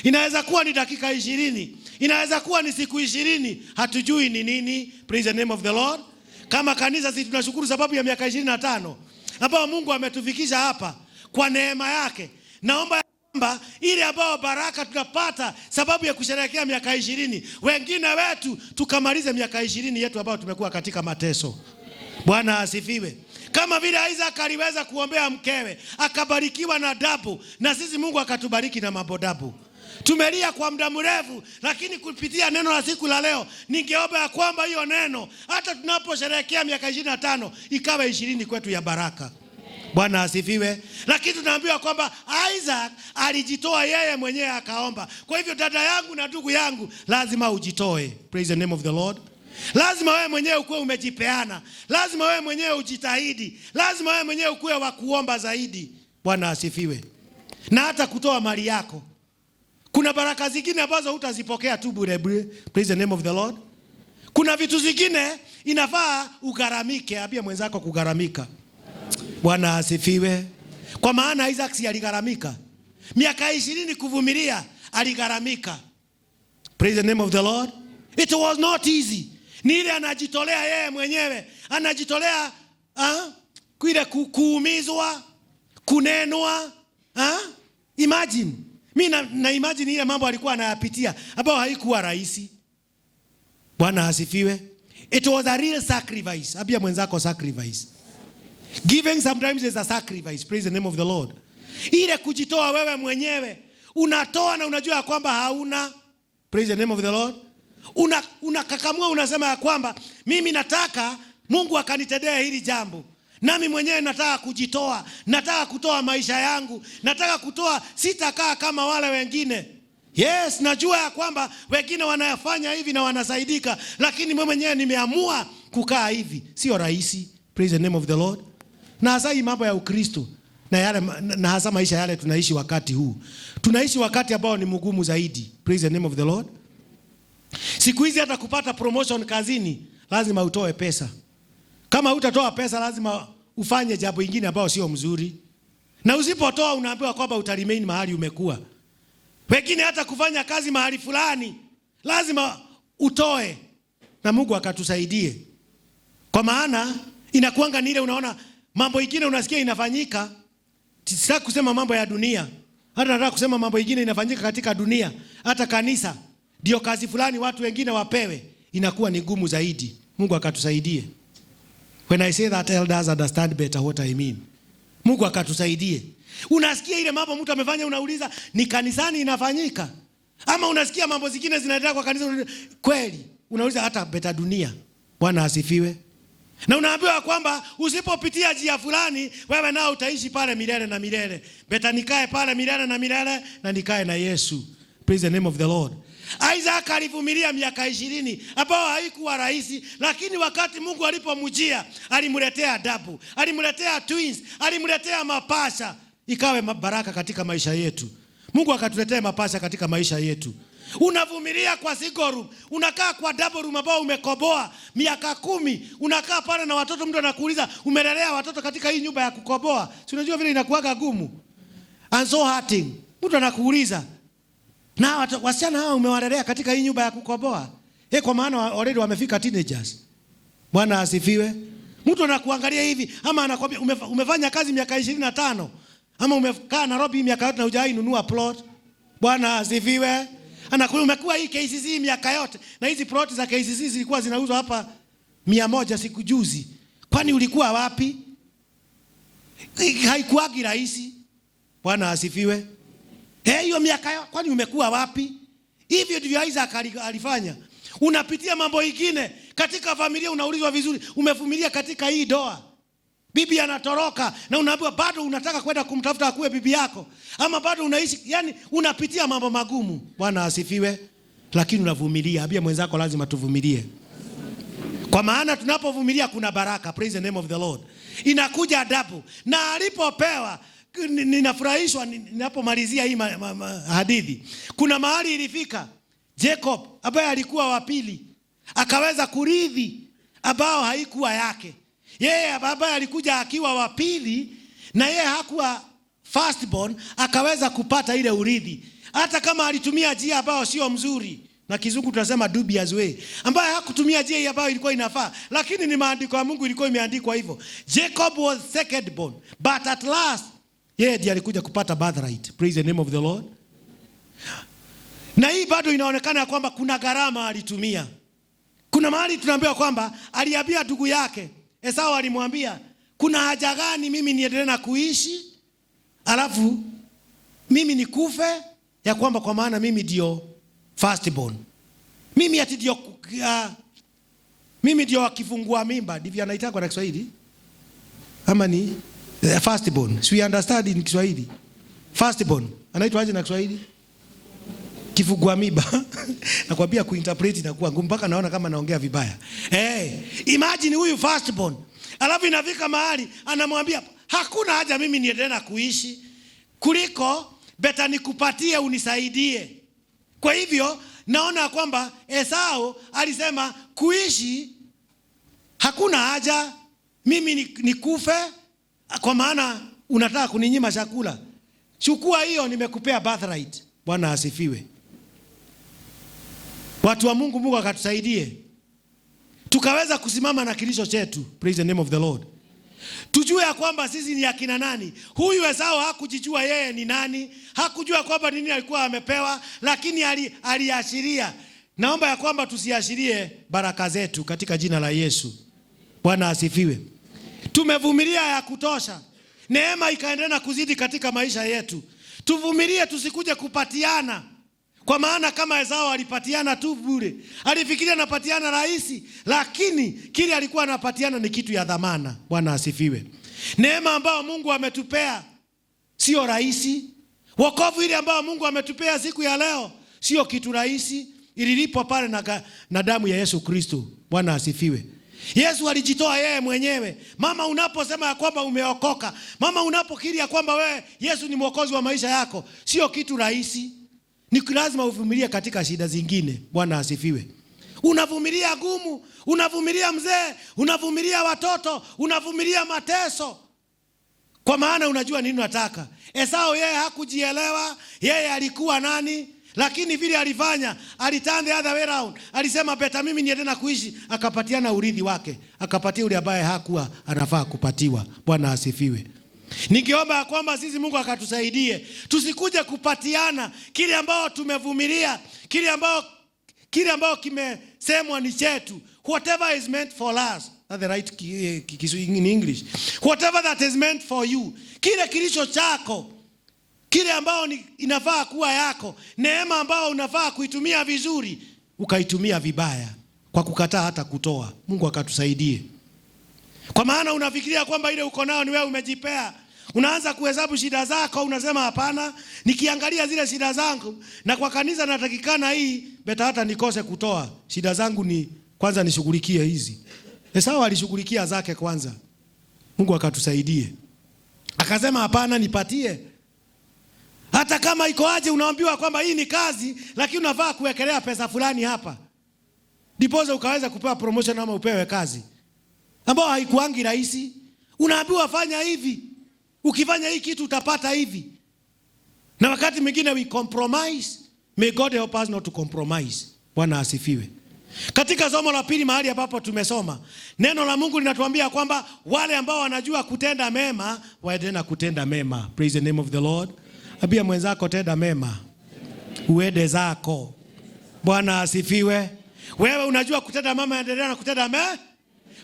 inaweza kuwa ni dakika 20, inaweza kuwa ni siku 20, hatujui ni nini. Praise the name of the Lord. Kama kanisa sisi tunashukuru sababu ya miaka 25 ambao Mungu ametufikisha hapa kwa neema yake. Naomba kwamba ile ambao baraka tunapata sababu ya kusherehekea miaka 20, wengine wetu tukamalize miaka 20 yetu ambao tumekuwa katika mateso. Bwana asifiwe. Kama vile Isaac aliweza kuombea mkewe akabarikiwa na double, na sisi Mungu akatubariki na mambo double. Tumelia kwa muda mrefu, lakini kupitia neno la siku la leo ningeomba ya kwamba hiyo neno hata tunaposherehekea miaka 25 ikawe 20 kwetu ya baraka. Bwana asifiwe. Lakini tunaambiwa kwamba Isaac alijitoa yeye mwenyewe akaomba. Kwa hivyo dada yangu na ndugu yangu, lazima ujitoe. Praise the name of the Lord. Lazima wewe mwenyewe ukuwe umejipeana. Lazima wewe mwenyewe ujitahidi. Lazima wewe mwenyewe ukuwe wa kuomba zaidi. Bwana asifiwe. Na hata kutoa mali yako. Kuna baraka zingine ambazo hutazipokea tu bure bure. Praise the name of the Lord. Kuna vitu zingine inafaa ugharamike. Ambia mwenzako kugharamika. Bwana asifiwe. Kwa maana Isaac si aligharamika. Miaka 20 kuvumilia, aligharamika. Praise the name of the Lord. It was not easy. Ni ile anajitolea yeye mwenyewe. Anajitolea kile kuumizwa, kunenwa. Imagine. Mimi na imagine ile mambo alikuwa anayapitia ambayo haikuwa rahisi. Bwana asifiwe. It was a real sacrifice. Ambia mwenzako sacrifice. Giving sometimes is a sacrifice. Praise the name of the Lord. Ile kujitoa wewe mwenyewe. Unatoa na unajua kwamba hauna. Praise the name of the Lord. Unakakamua, unasema ya kwamba mimi nataka Mungu akanitendea hili jambo. Nami mwenyewe nataka kujitoa, nataka kutoa maisha yangu, nataka kutoa, sitakaa kama wale wengine. Yes, najua ya kwamba wengine wanayafanya hivi na wanasaidika, lakini mimi mwenyewe nimeamua kukaa hivi. Sio rahisi. Praise the name of the Lord. Na hasa hii mambo ya Ukristo na yale, na hasa maisha yale tunaishi wakati huu. Tunaishi wakati ambao ni mgumu zaidi. Praise the name of the Lord. Siku hizi hata kupata promotion kazini lazima utoe pesa. Kama hutatoa pesa lazima ufanye jambo lingine ambalo sio mzuri. Na usipotoa unaambiwa kwamba utaremain mahali umekuwa. Wengine hata kufanya kazi mahali fulani lazima utoe. Na Mungu akatusaidie. Kwa maana inakuanga ni ile unaona mambo ingine unasikia inafanyika. Sitaki kusema mambo ya dunia. Hata nataka kusema mambo ingine inafanyika katika dunia. Hata kanisa ndio kazi fulani watu wengine wapewe, inakuwa ni gumu zaidi. Mungu akatusaidie. When I say that, elders understand better what I mean. Mungu akatusaidie. Unasikia ile mambo mtu amefanya, unauliza ni kanisani inafanyika? Ama unasikia mambo zingine zinaendelea kwa kanisa, kweli unauliza hata beta dunia. Bwana asifiwe. Na unaambiwa kwamba usipopitia njia fulani wewe nao utaishi pale milele na milele. Beta nikae pale milele na milele na nikae na Yesu. Praise the name of the Lord. Isaac alivumilia miaka 20 ambao haikuwa rahisi, lakini wakati Mungu alipomjia alimletea adabu, alimletea twins, alimletea mapasha, ikawe baraka katika maisha yetu. Mungu akatuletea mapasha katika maisha yetu. Unavumilia kwa single room, unakaa kwa double room ambao umekoboa miaka 10, unakaa pale na watoto, mtu anakuuliza umelelea watoto katika hii nyumba ya kukoboa? Si unajua vile inakuwaga gumu. And so hurting. Mtu anakuuliza, na wasichana hao umewalelea katika hii nyumba ya kukoboa? Kwa maana already wamefika teenagers. Bwana asifiwe. Mtu anakuangalia hivi ama anakuambia umefanya kazi miaka 25 ama umekaa Nairobi miaka yote na hujawahi nunua plot. Bwana asifiwe. Anakuwa umekuwa hii KCC miaka yote, na hizi ploti za KCC zilikuwa zinauzwa hapa 100 siku juzi. Kwani ulikuwa wapi? Haikuwagi rahisi. Bwana asifiwe. Hiyo miaka yote, kwani umekuwa wapi? Hivyo ndivyo Isaac alifanya. Unapitia mambo ingine katika familia, unaulizwa vizuri, umevumilia katika hii doa. Bibi anatoroka na unaambiwa bado unataka kwenda kumtafuta akuwe bibi yako, ama bado unaishi, yani unapitia mambo magumu. Bwana asifiwe. Lakini unavumilia. Ambia mwenzako lazima tuvumilie. Kwa maana tunapovumilia kuna baraka. Praise the name of the Lord. Inakuja adabu. Na alipopewa, ninafurahishwa ninapomalizia hii hadithi. Kuna mahali ilifika Jacob ambaye alikuwa wa pili akaweza kurithi ambao haikuwa yake. Yeye ambaye alikuja akiwa wa pili na yeye hakuwa firstborn, akaweza kupata ile urithi. Hata kama alitumia njia ambayo sio mzuri, na kizungu tunasema dubious way, ambaye hakutumia njia ambayo ilikuwa inafaa, lakini ni maandiko ya Mungu ilikuwa imeandikwa hivyo. Jacob was second born, but at last yeye ndiye alikuja kupata birthright. Praise the name of the Lord. Na hii bado inaonekana kwamba kuna gharama alitumia. Kuna mahali tunaambiwa kwamba aliambia ndugu yake Esau, alimwambia kuna haja gani mimi niendelee na kuishi alafu mimi nikufe, ya kwamba kwa maana mimi ndio firstborn. Mimi ati ndio mimi ndio akifungua mimba, ndivyo anaitaka kwa Kiswahili ama ni firstborn. So we understand in Kiswahili. Firstborn anaitwa aje na Kiswahili? Kifungua mimba. Nakwambia kuinterpret inakuwa ngumu mpaka naona kama naongea vibaya. Imagine huyu firstborn. Alafu inafika mahali anamwambia hakuna haja mimi niendelee na kuishi kuliko beta nikupatie unisaidie. Kwa hivyo naona kwamba Esau alisema kuishi hakuna haja mimi nikufe, kwa maana unataka kuninyima chakula. Chukua hiyo, nimekupea birthright. Bwana asifiwe. Watu wa Mungu, Mungu akatusaidie tukaweza kusimama na kilicho chetu. Praise the name of the Lord. Tujue ya kwamba sisi ni akina nani. Huyu Esau hakujijua yeye ni nani, hakujua kwamba nini alikuwa amepewa, lakini aliashiria. Naomba ya kwamba tusiashirie baraka zetu katika jina la Yesu. Bwana asifiwe. Tumevumilia ya kutosha, neema ikaendelea kuzidi katika maisha yetu. Tuvumilie, tusikuje kupatiana. Kwa maana kama Esau alipatiana tu bure, alifikiria anapatiana rahisi, lakini kile alikuwa anapatiana ni kitu ya dhamana. Bwana asifiwe. Neema ambayo Mungu ametupea sio rahisi. Wokovu ile ambayo Mungu ametupea siku ya leo sio kitu rahisi, ililipwa pale na damu ya Yesu Kristo. Bwana asifiwe. Yesu alijitoa yeye mwenyewe. Mama, unaposema ya kwamba umeokoka, mama, unapokiri ya kwamba wewe Yesu ni mwokozi wa maisha yako, sio kitu rahisi. Ni lazima uvumilie katika shida zingine. Bwana asifiwe. Unavumilia gumu, unavumilia mzee, unavumilia watoto, unavumilia mateso, kwa maana unajua nini unataka. Esau yeye hakujielewa, yeye alikuwa nani, lakini vile alifanya, aliturn the other way round. Alisema beta mimi niende na kuishi, akapatiana urithi wake, akapatia yule ambaye hakuwa anafaa kupatiwa. Bwana asifiwe. Ningeomba kwamba sisi Mungu akatusaidie tusikuje kupatiana kile ambao tumevumilia, kile ambao kimesemwa ni chetu. Whatever is meant for us, that's the right in English. Whatever that is meant for you, kile kilicho chako, kile ambao inafaa kuwa yako, neema ambao unafaa kuitumia vizuri, ukaitumia vibaya kwa kukataa hata kutoa. Mungu akatusaidie. Kwa maana unafikiria kwamba ile uko nao ni wewe umejipea. Unaanza kuhesabu shida zako, unasema hapana, nikiangalia zile shida zangu na kwa kanisa natakikana hii, beta hata nikose kutoa. Shida zangu ni kwanza nishughulikie hizi. Esau alishughulikia zake kwanza. Mungu akatusaidie. Akasema hapana, nipatie. Hata kama iko aje, unaambiwa kwamba hii ni kazi, lakini unafaa kuwekelea pesa fulani hapa, ndiposa ukaweza kupewa promotion ama upewe kazi ambao haikuangi rahisi. Unaambiwa fanya hivi, ukifanya hii kitu utapata hivi. Na wakati mwingine we compromise. May God help us not to compromise. Bwana asifiwe. Katika somo la pili mahali ambapo tumesoma, neno la Mungu linatuambia kwamba wale ambao wanajua kutenda mema waendelee na kutenda mema. Praise the name of the Lord. Ambia mwenzako tenda mema, uende zako. Bwana asifiwe. Wewe unajua kutenda mema, endelea na kutenda mema.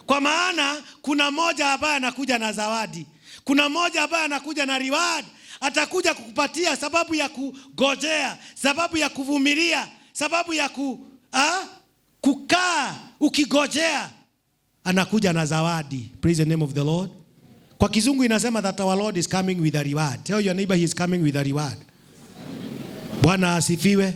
Kwa maana kuna mmoja ambaye anakuja na zawadi. Kuna mmoja ambaye anakuja na reward. Atakuja kukupatia sababu ya kugojea, sababu ya kuvumilia, sababu ya kukaa ukigojea. Anakuja na zawadi. Praise the name of the Lord. Kwa Kizungu inasema that our Lord is coming with a reward. Tell your neighbor he is coming with a reward. Bwana asifiwe.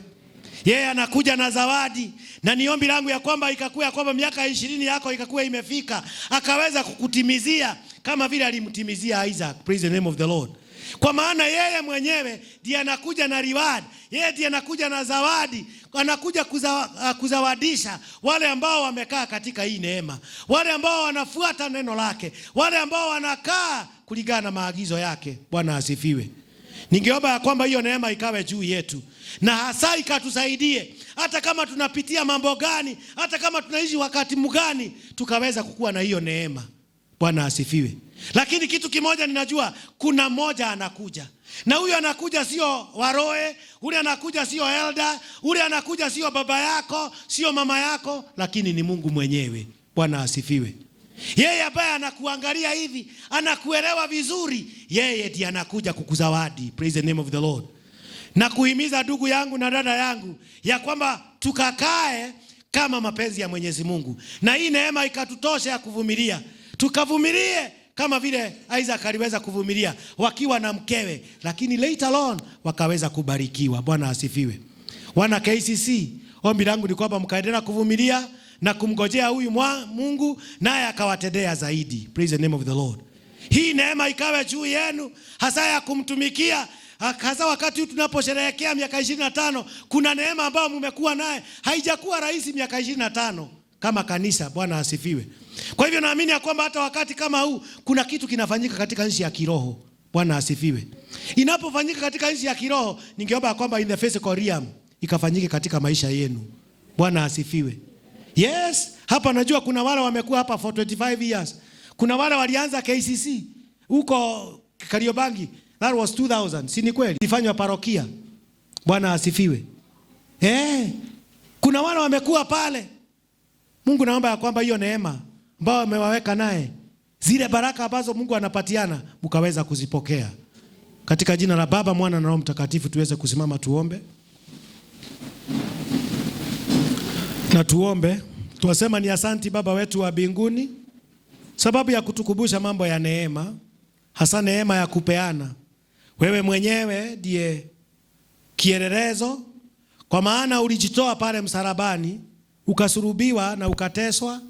Yeye anakuja na zawadi, na ni ombi langu ya kwamba ikakuwa ya kwamba miaka 20 yako ikakuwa imefika, akaweza kukutimizia kama vile alimtimizia Isaac. Praise the name of the Lord. Kwa maana yeye mwenyewe ndiye anakuja na reward, yeye ndiye anakuja na zawadi, anakuja kuzawadisha wale ambao wamekaa katika hii neema, wale ambao wanafuata neno lake, wale ambao wanakaa kulingana na maagizo yake. Bwana asifiwe. Ningeomba ya kwamba hiyo neema ikawe juu yetu, na hasa ikatusaidie hata kama tunapitia mambo gani, hata kama tunaishi wakati mgani, tukaweza kukua na hiyo neema. Bwana asifiwe. Lakini kitu kimoja ninajua, kuna mmoja anakuja. Na huyo anakuja sio waroe, ule anakuja sio elder, ule anakuja sio baba yako, sio mama yako, lakini ni Mungu mwenyewe. Bwana asifiwe. Yeye ambaye anakuangalia hivi, anakuelewa vizuri, yeye ndiye anakuja kukuzawadi. Praise the name of the Lord. Na kuhimiza ndugu yangu na dada yangu ya kwamba tukakae kama mapenzi ya Mwenyezi Mungu, na hii neema ikatutosha ya kuvumilia. Tukavumilie kama vile Isaac aliweza kuvumilia wakiwa na mkewe, lakini later on wakaweza kubarikiwa. Bwana asifiwe. Wana KCC, ombi langu ni kwamba mkaendelea kuvumilia na kumgojea huyu Mungu, naye akawatendea zaidi. Praise the name of the Lord. Hii neema ikawe juu yenu, hasa ya kumtumikia, hasa wakati huu tunaposherehekea miaka 25. Kuna neema ambayo mmekuwa naye, haijakuwa rahisi miaka 25 kama kanisa. Bwana asifiwe. Kwa hivyo naamini ya kwamba hata wakati kama huu kuna kitu kinafanyika katika nchi ya kiroho. Bwana asifiwe. Inapofanyika katika nchi ya kiroho, ningeomba ya kwamba in the physical realm ikafanyike katika maisha yenu. Bwana asifiwe. Yes, hapa najua kuna wale wamekuwa hapa for 25 years. Kuna wale walianza KCC huko Kariobangi. That was 2000. Si ni kweli? Ilifanywa parokia. Bwana asifiwe. Kuna wale wamekuwa pale. Mungu naomba ya kwamba hiyo neema ambayo amewaweka naye, zile baraka ambazo Mungu anapatiana, mkaweza kuzipokea. Katika jina la Baba, Mwana na Roho Mtakatifu tuweze kusimama tuombe. Na tuombe. Tuwasema ni asanti Baba wetu wa mbinguni, sababu ya kutukumbusha mambo ya neema, hasa neema ya kupeana. Wewe mwenyewe ndiye kielelezo, kwa maana ulijitoa pale msalabani, ukasulubiwa na ukateswa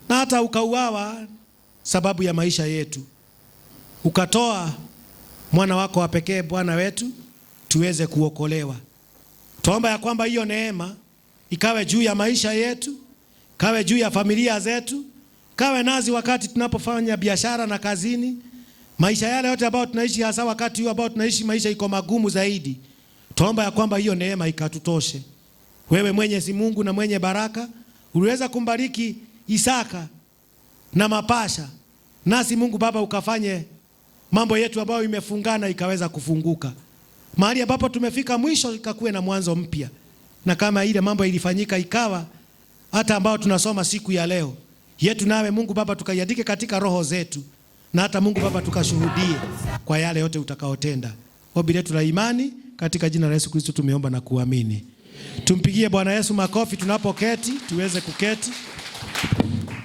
na hata ukauawa sababu ya maisha yetu. Ukatoa mwana wako wa pekee Bwana wetu tuweze kuokolewa. Tuomba ya kwamba hiyo neema ikawe juu ya maisha yetu, kawe juu ya familia zetu, kawe nazi wakati tunapofanya biashara na kazini, maisha yale yote ambayo tunaishi, hasa wakati huu ambao tunaishi maisha iko magumu zaidi. Tuomba ya kwamba hiyo neema ikatutoshe. Wewe Mwenyezi Mungu na mwenye baraka, uliweza kumbariki Isaka na mapasha, nasi Mungu Baba ukafanye mambo yetu ambayo imefungana ikaweza kufunguka. Mahali ambapo tumefika mwisho ikakuwe na mwanzo mpya. Na kama ile mambo ilifanyika ikawa, hata ambao tunasoma siku ya leo yetu, nawe Mungu Baba tukaiandike katika roho zetu, na hata Mungu Baba tukashuhudie kwa yale yote utakaotenda. Ombi letu la imani katika jina la Yesu Kristo tumeomba na kuamini. Tumpigie Bwana Yesu makofi tunapoketi, tuweze kuketi.